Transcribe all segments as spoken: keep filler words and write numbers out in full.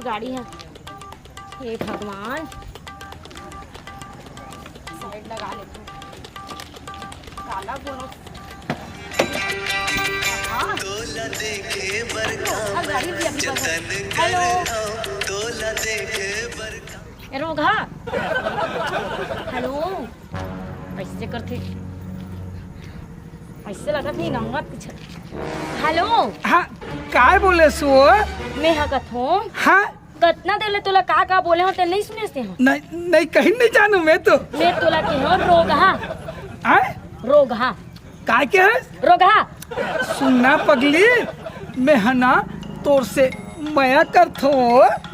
गाड़ी है। हे भगवान, साइड लगा लेते हैं। काला बोलो। हाँ। तोला देखे बर का हाँ, गाड़ी भी अभी बंद है। हेलो। तोला देखे बर का ए, रोगहा। हेलो। कैसे करथे? ऐसे लगत नहीं, नंगत कुछ। हेलो। हाँ, काय बोले सो? मैं हा कथों। हाँ? कतना देर ले तोला का का बोले हो, ते नहीं सुने से हो? नहीं, नहीं, कहीं नहीं जानू मैं तो। मैं तोला के हो रोगहा। आय? रोगहा। काय के है? रोगहा। सुनना पगली, मैं है ना तोर से मया करथो।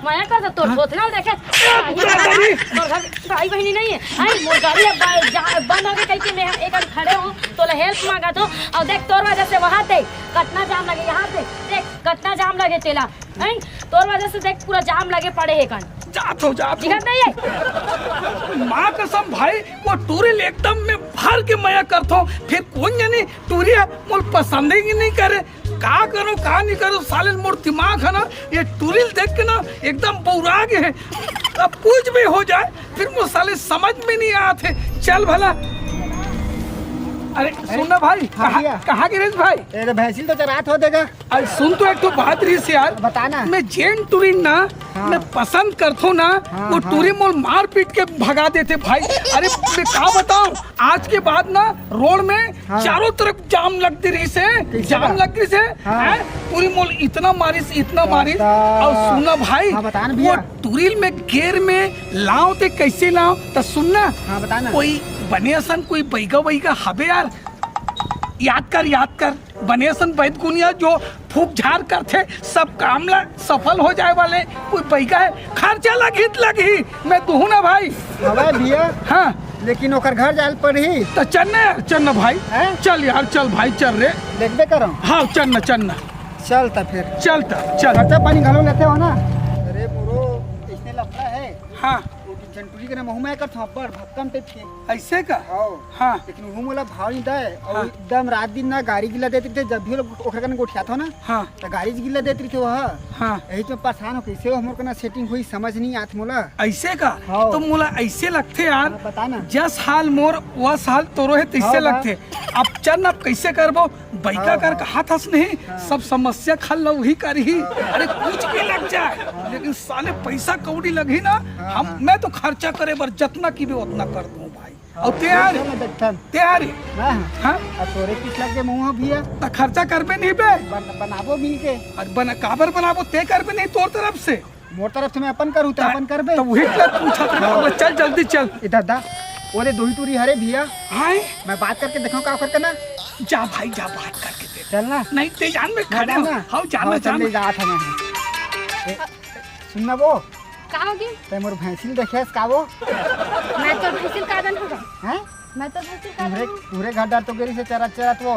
मया करथो, तोर हाँ। थोथना देखे। अरे! तोर घर भाई बहिनी नहीं है। आई मोर गाड़ी अब बा-, जा-, बंद हो गई कहीं कि मैं एक खड़े हूँ, तोला हेल्प मांगा थो। और देख तोर वजह से वहाँ ते कतना जाम लगे, यहाँ ते देख कतना जाम लगे तेला। हैं? तोर वजह से देख पूरा जाम लगे पड़े हे कन। जात हो, जात हो। दिखत नहीं है? माँ कसम भाई, वो टूरी ले एकदम में भर के मया करथो, फिर कोन जानी टूरी है, मोल पसंद ही नहीं करे। का करूँ, का नहीं करूँ, साले मोर दिमाग है ना, ये टूरी देख के ना एकदम बौरा गे है। अब कुछ भी हो जाए, फिर मोर साले समझ में नहीं आत है। चल भला। अरे सुन ना भाई, हाँ कहाँ, भैया। कहाँ गिरेस भाई? अरे भैंसिल तो चरात हो देगा। अरे सुन तो एक ठो बात रहिस यार। बता ना। मैं जेन टूरी ना, हाँ। मैं पसंद करथो ना, हाँ, वो हाँ। टूरी मोल मार पीट के भगा देथे भाई। अरे मैं का बताऊं, आज के बाद ना रोड में हाँ। चारों तरफ जाम लगती रहिस हे, कैसे जाम बा? लग रहिस हे, हाँ। हैं? टूरी मोल इतना मारिस, इतना मारिस। दादा। और सुन ना भाई, हाँ, बता ना वो भैया। टूरी ल मैं गेर में लाओं ते कैसे लाओं? तो सुन ना, हाँ, बता ना। कोई बने असन, कोई बैगा वैगा हबे यार? याद कर, याद कर। बने असन बैदगुनिया जो फूंक झार करथे, सब काम ला सफल हो जाए वाले कोई बैगा है, खर्चा लगही त लगही, मैं दूहूं ना भाई। हवय भैया। हाँ। लेकिन ओकर घर जाए ल पड़ही। त चल ना यार, चल ना भाई। हैं? चल यार, चल भाई, चल रे। देखबे करो। हाँ, चल ना, चल ना। चल त फिर। चल त, चल। खर्चा पानी घलो लेते हो ना? अरे मोरो, इसने लफड़ा है। हाँ। वो झन टूरी के ना महू मैं करथों, अब्बड़ भक्कम टाइप के। ऐसे का? हाँ। हाँ। लेकिन वो मोला भाव नहीं दे, और हाँ। एकदम रात दिन ना गारी गिला देत रहिथे, जब भी लोग ओखर कने गोठियाथों ना, हाँ। तो गारी गिला देत रहिथे वो। हाँ। यही तो परेशान हो, कैसे वो हमर कने सेटिंग होही, समझ नहीं आत मोला। ऐसे का? हाँ। तो मोला ऐसे लगथे यार, हाँ, बता ना। जस हाल मोर, वस हाल तोरो हे, तैसे हाँ, लगथे। अब चल ना, अब कैसे करबो? बैका हाँ, कर हाँ। कहाथस नहीं, हाँ। सब समस्या खल लउही करही। हाँ। अरे कुछ भी लग जाए, हाँ। लेकिन साले पैसा कौड़ी लगही ना, हाँ, हम, हाँ। मैं तो खर्चा करे बर जतना किबे उतना कर दूं भाई। हाँ, और ते आ रे, चल ना, देखथन। ते आ रे। हाँ, हाँ। हाँ? अब तोरे किस लग के मुंह भैया? त खर्चा करबे नहीं बे? बन-, बनाबो मिल के। अरे बना, काबर बनाबो? ते करबे नहीं तोर तरफ से? मोर तरफ से मैं अपन करूँ, तो अपन करबे। तो वही तो पूछत रहे। हाँ। चल जल्दी चल। ए दादा, वो दे दोही टूरी हरे भैया। आए? मैं बात करके देखो का करके ना। जा भाई, जा बात करके दे। चल ना। नहीं ते जान में ना, खड़े ना, हो। ना। हाँ, जान हाँ, ना, चल जान। ले जात हूँ मैं। ए, सुन ना वो। का हो गया? ते मोर भैंसिल देखे हस का वो? मैं तो भैंसिल का दन होगा। हैं? मैं तो भैंसिल का पूरे, दन हूँ। पूरे घर डार तो गेरी से चरत चरत वो।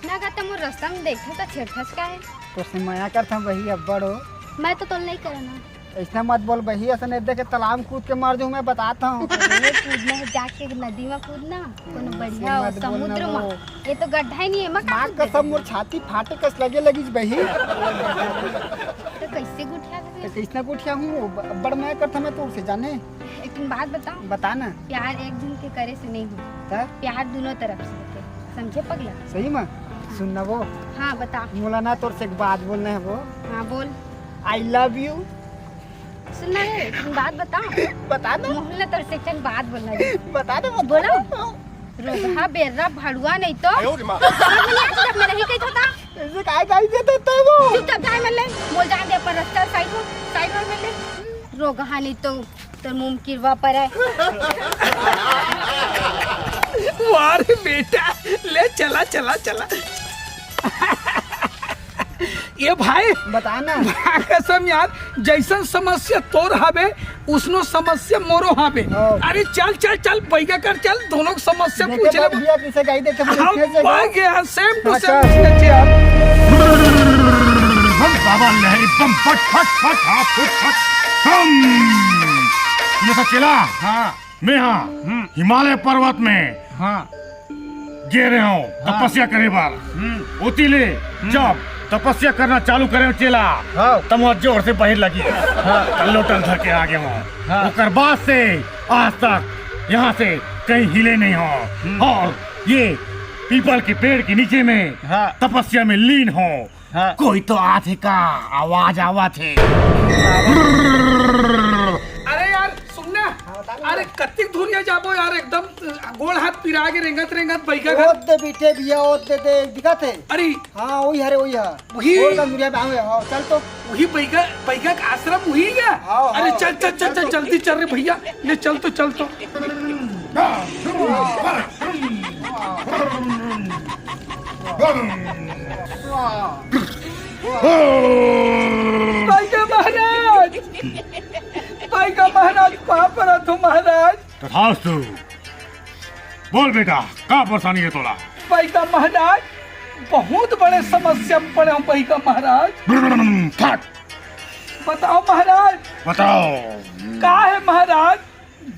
ना का ते मोर रास्ता में देखे तो छेड़थस का है? तो से मया करथम वही अब्बड़ हो। मैं तो तोल नहीं करना। ऐसना मत बोल बही, असन एदे के तालाब में कूद के मर जाऊं, मैं बताता हूँ। अरे, कूदना है जाके नदी में कूदना, कोनो ऐसे बढ़िया हो, मत बोलना समुद्र में। वो। ये तो गड्ढा ही नहीं है, मैं माँ कहाँ कूद कसम, देती? मोर छाती फाटे कस लगे लगिस बही। तो कैसे गुठिया लगे? तो कैसना गुठिया हूँ, ब-, बड़ मैं करता मैं तो उसे जाने। एक ठन बात बताऊं? बता ना। प्यार एक झन के करे से नहीं होता। त? प्यार दोनों तरफ से होते, समझे पगला? सही में? सुन ना वो। हाँ, बता। मोला ना तोर से एक बात बोलना है वो। हाँ, बोल। I love you। सुन ना रे, एक बात बताओ। बता ना। मोहन ला तोर से एक ठन बात बोलना है। बता ना, बता। बोलो। रोगहा, बेर्रा, भड़ुआ नहीं तो। आयो रे माँ। समझ में नहीं आता, जब मैं नहीं कहता था। ऐसे काय काय देता था वो? चुपचाप जाए मिल ले। बोल जान दे पर रास्ता साइड हो, साइड हो मिल ले। रोगहा नहीं तो तोर मुंह किरवा पर है। वाह रे बेटा, ले चला, चला, चला। ये भाई, बता ना। माँ कसम यार, जैसन समस्या तोर हवे, उसनो समस्या मोरो हवे। हाँ। अरे चल, चल, चल, बैगा कर चल, दोनों समस्या देखे पूछ ले। बात भैया, किसे गाई देखे हम बोले, कैसे भाग गए? गया, same to हाँ, same चल। उसने किया। बम बाबा लहरी बम फट फट फट, हाँ, फुट फट, बम। ये सब चला। हाँ। मैं हाँ, हम्म। हिमालय पर्वत में हाँ। गे रहे हो हाँ। तपस्या करे बर। हम्म। ओती ले हम्म। जब तपस्या करना चालू करे हो चेला, हाँ। त मोर जोर से बहिर लगी। हाँ। त लोटा ल धर के आगे हो। हाँ। ओकर बाद से आज तक यहाँ से कहीं हिले नहीं हो। हम्म। और ये पीपल के पेड़ के नीचे में हाँ। तपस्या में लीन हो। हाँ। कोई तो आथे का आवाज आवत हे। अरे यार, सुन ना। हाँ, बता ना। अरे, कतिक दुरिहा जाबो यार, एकदम गोड़ हाथ पिरा के रेंगत रेंगत बइगा घर। ओत दे बेटे भैया, ओत दे दे, दिखत हे। अरे। हाँ, वही हरे, वही है। वही। गोड़ का दुरिहा पे आवे, हाँ, चल तो। वही बइगा, बइगा का आश्रम वही है। हाँ, अरे, हाँ। चल, चल, चल, चल, जल्दी चल रे भैया, ले चल तो, चल तो। बइगा महाराज, बइगा महाराज, पाँव परत हो महाराज। तथास्तु। बोल बेटा, का परेशानी हे तोला? बइगा महाराज, बहुत बड़े समस्या में पड़े हो बइगा महाराज। फट। बताओ महाराज। बताओ। का हे महाराज,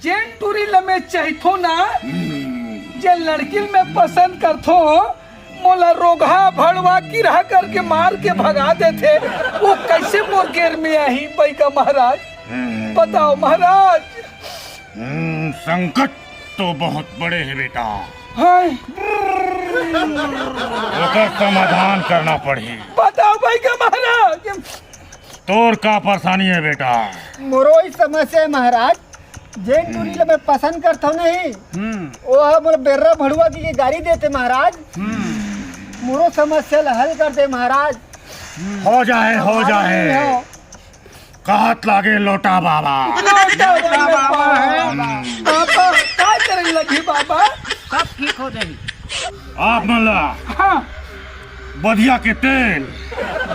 जेन टूरी ल मैं चहिथों ना, हम्म। जेन लड़की ल मैं पसंद करथों, मोला रोगहा, भड़वा, किरहा करके मार के भगा देथे, वो कैसे मोर गेर में आही, बइगा महाराज? हम्म। बताओ महाराज। हम्म, संकट तो बहुत बड़े हे बेटा। हाय। ओकर समाधान करना पड़ही। बताओ बइगा महाराज। तोर का परेशानी हे बेटा? मोरो ही समस्या हे महाराज। जेन टूरी ल मैं पसंद करथों नहीं, हम्म। वो ह मोला बेर्रा भड़ुआ के लिए गारी देथे महाराज। हम्म। मोरो समस्या ल हल कर दे महाराज। हो जाए, हो जाए। हो। कहत लागे लोटा बाबा। लोटा बाबा। हम्म। बाबा, का करे लगही बाबा? सब ठीक हो जाही। आप मन ला हाँ। बधिया के तेल।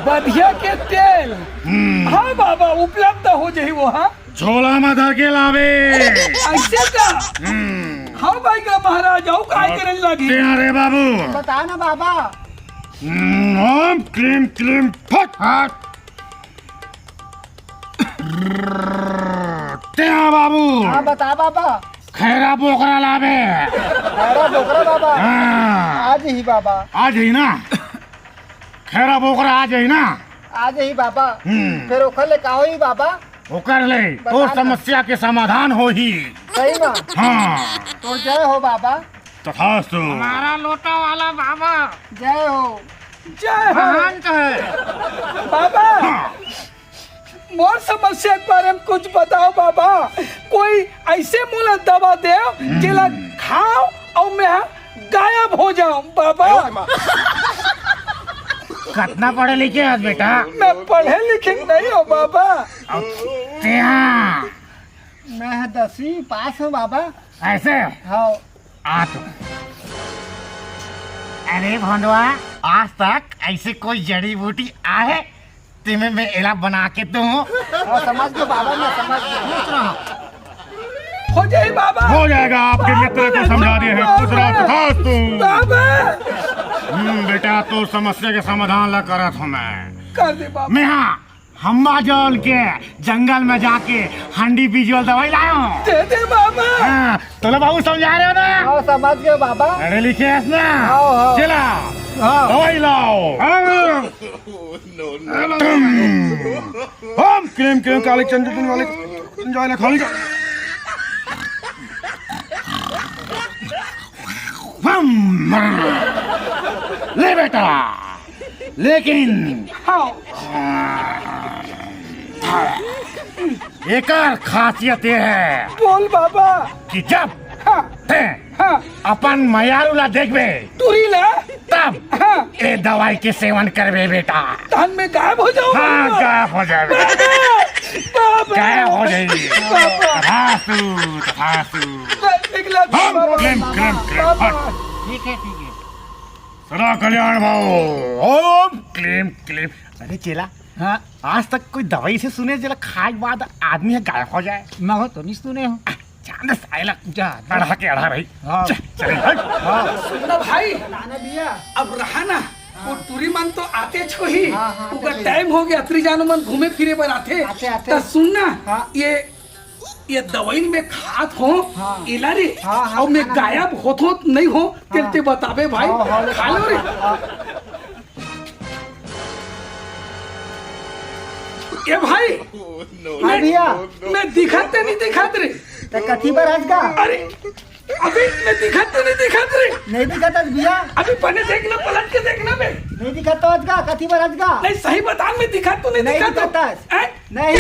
बधिया के तेल। हम्म। हाँ बाबा, उपलब्ध हो जाही वो, हाँ। झोला में धर के लावे। ऐसे का? हम्म। हाँ बइगा महाराज, अउ काय करे लगही? तें रे बाबू। बता ना बाबा। हम्म, ओम क्लीम क्लीम फट फट। तें बाबू। हाँ, बता बाबा। खैरा बोकरा लाबे। खैरा बोकरा बाबा। हाँ। आज ही बाबा। आज ही ना। खैरा बोकरा आज ही ना। आज ही बाबा। हम्म। फिर ओखर ले का होही बाबा? ओकर ले बता तोर ना। समस्या के समाधान होही। सही में? हाँ। तो जय हो बाबा। तथास्तु। हमारा लोटा वाला बाबा। जय हो। जय हो। महान तो है। बाबा। हाँ। मोर समस्या के बारे में कुछ बताओ बाबा, कोई ऐसे मोला दवा देव, हम्म। जेला खाव अउ मैं ह गायब हो जाऊं बाबा। कतना पढ़े लिखे हस बेटा? मैं पढ़े लिखे नहीं हो बाबा। अब तेहा मैं ह दसवीं पास हूँ बाबा। ऐसे? हाँ। आ तो। अरे भोंदवा, आज तक ऐसे कोई जड़ी बूटी आहे? तेमे मैं एला बना के दूं। हाँ, समझ गयो बाबा, मैं समझ गयो। खुश रहो। हो जाए बाबा। हो जाएगा, आपके बाबा, मित्र को समझा दिए हैं। खुश रहो, बाबा। तथास्तु। बाबा। हम्म, बेटा, तोर समस्या के समाधान ला करत हूँ मैं। कर दे बाबा। मैं हाँ, हम्मा जौन के जंगल में जाके हंडी बीजोल दवाई लायो। दे दे बाबा। हाँ, तोला बाबू समझा रहे हो ना? हाँ, समझ गए बाबा। पढ़े लिखे हस ना? हाँ, हाँ। चला। हाँ। दवाई लाओ। हाँ। ओम क्लीम क्लीम काली चंडी वाले जाले खाली का। हम। ले बेटा, लेकिन हाँ। एकर खासियत ये है बोल बाबा। कि जब हाँ। तें हाँ। अपन मयारू ला देखबे, टूरी ला? तब हाँ। ए दवाई के सेवन करबे बेटा। तहन मैं गायब हो जाऊं हाँ, बाबा। गायब हो जाबे। बाबा, बाबा। गायब हो जाइए। बाबा। तथास्तु, तथास्तु। निकला ओम बाबा। क्लीम क्लीम क्लीम बाबा। फट। ठीक है, ठीक है। सदा कल्याण भाव। ओम क्लीम क्लीम। अरे चेला, हाँ। आज तक कोई दवाई से सुने जेला खाए के बाद आदमी ह गायब हो जाए? मैं हो तो नहीं सुने हूँ। चांद सायला। जा, जा। अढ़ा के अढ़ा भाई। हाँ। चल, चल, हट। हाँ। सुन ना भाई, नाना भैया। अब रहा ना, वो टूरी मन तो आते छो ही। हाँ, हाँ, ओकर आते छो। टाइम हो गया, अतरी जानो मन घूमे फिरे बर आथे। आते, आते। त सुन ना, हाँ। ये, ये दवाई में खात हो, हाँ। एला रे, हाँ, हाँ, और मैं खाना गायब होत होत नहीं हो, तेल हाँ। ते बताबे भाई, हाँ, हाँ, खा लो रे। हाँ। ए भाई, हाँ भैया। मैं दिखत ते नहीं दिखत रे। त कथी बर हंस गा? अरे, अभी मैं दिखत ते नहीं दिखत रे। नहीं दिखत हस भैया। अभी पने देख ना, पलट के देख ना बे। नहीं दिखत तो हंस गा, कथी बर हंस गा? नहीं, सही बता, मैं दिखत तो नहीं नहीं दिखत तो। दिखत हस। हैं? नहीं।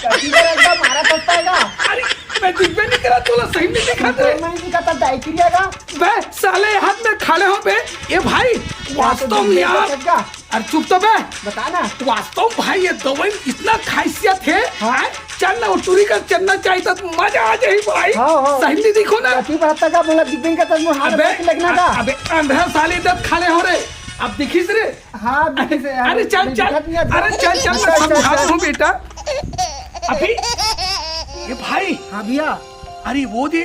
कथी बर हंस गा, मारा तो पाएगा। अरे, मैं दिखबे नहीं करा, तोला सही नहीं दिखत रे। मैं नहीं दिखत हस, डायकिरिया गा। बे, साले हाथ में खड़े हो बे। ए भाई, वास्तव में यार। अरे चुप तो बे। बता ना। वास्तव भाई, ये दवाई इतना खासियत है। हाँ। हैं? चल ना, वो टूरी कर चलना चाहिए तो मजा आ जाए भाई। हाँ, हाँ। सही नहीं दिखो ना। कथी बात का बोला, दिखबे का तब हाथ अबे, में लगना था। अबे अंधा साले इधर खड़े हो रे। अब दिखिस रे। हाँ, दिखिस रे। अरे चल, चल। दिखत नहीं आता। अरे चल, चल, चल, मैं चल, समझा चल। दूँ बेटा। अभी, ये भाई। हाँ भैया। अरे वो दे,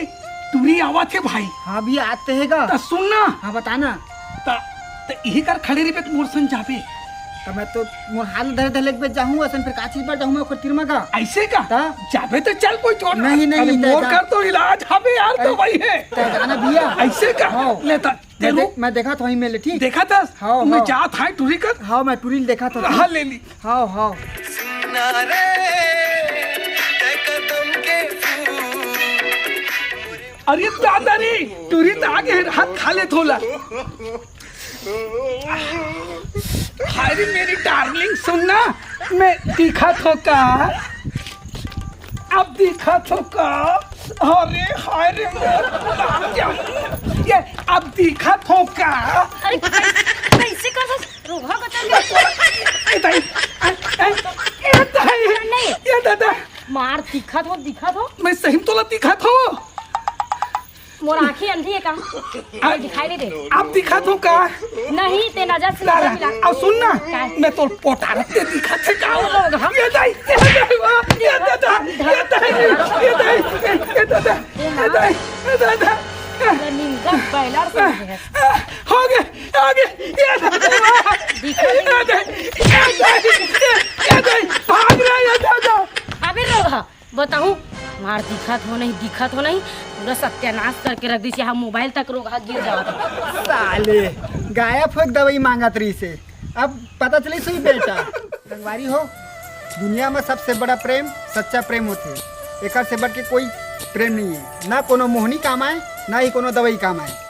टूरी आवत हे भाई। हाँ भैया, आते हे गा। त सुन ना। हाँ, बता ना। त, त इही कर खड़े रहिबे त मोर संग जाबे। त मैं तो मोर हाथ धरे धरे लेके जाहूँ, असन फिर का चीज बर जाहूँ मैं ओकर तीर मा गा। ऐसे का? त? जाबे त चल, कोई चोट नहीं, नहीं, अरे, नहीं, मोर नहीं, कर तो इलाज हबे यार, अरे, दवाई है। त जाना भैया। ऐसे का? हाँ। ले त, मैं तेरू दे-, मैं देखा था वहीं में ले, ठीक? देखा था? हाँ, मैं हाँ। जात है टूरी कर। हाँ, मैं टूरी देखा था। हाँ, ले ली। हाँ, हाँ। अरे दादा रे, टूरी त आगे है, हाथ खा ले थोला। हाय रे मेरी डार्लिंग, सुन ना, मैं दिखत हों का? अब दिखत हों का? अरे हाय रे, ये अब दिखत हों का? अरे कैसे, कैसे कर सकते? रोगहा बता दे। ए दाई, ए, ए, ए दाई, नहीं। ए दादा। मार दिखत हों, दिखत हों। मैं सही में तोला दिखत हों। मोर आँखी अंधी है का? आ, दिखाई नहीं दे। अब दिखत हों का? नहीं, ते नजर से नजर मिला। अब सुन ना, काय? मैं तोर पोटारत ते दिखत हे का? ओ, हाँ। ए दाई, ए दाई, वाह, ए दादा, ए दाई, ए दाई, ए दादा, ए दाई, ए दादा। निंदा बैलर से है। हो गे, हो गे, ए दादा, वाह। दिखा नहीं। ए दाई, ए दाई, ए दाई, भाग रहा है दादा। अबे रोगहा, बताहूँ, मार दिखत हों नहीं, दिखत हों नहीं, पूरा सत्यानाश करके रख दिस, यहाँ मोबाइल तक रोगहा गिर जावत हे। साले, गायब होके दवाई मांगत रहिसे, अब पता चली सुई बेटा। संगवारी हो, दुनिया में सबसे बड़ा प्रेम सच्चा प्रेम होथे, एकर से बढ़ के कोई प्रेम नहीं है, ना कोनो मोहनी काम आए, ना ही कोनो दवाई काम आए।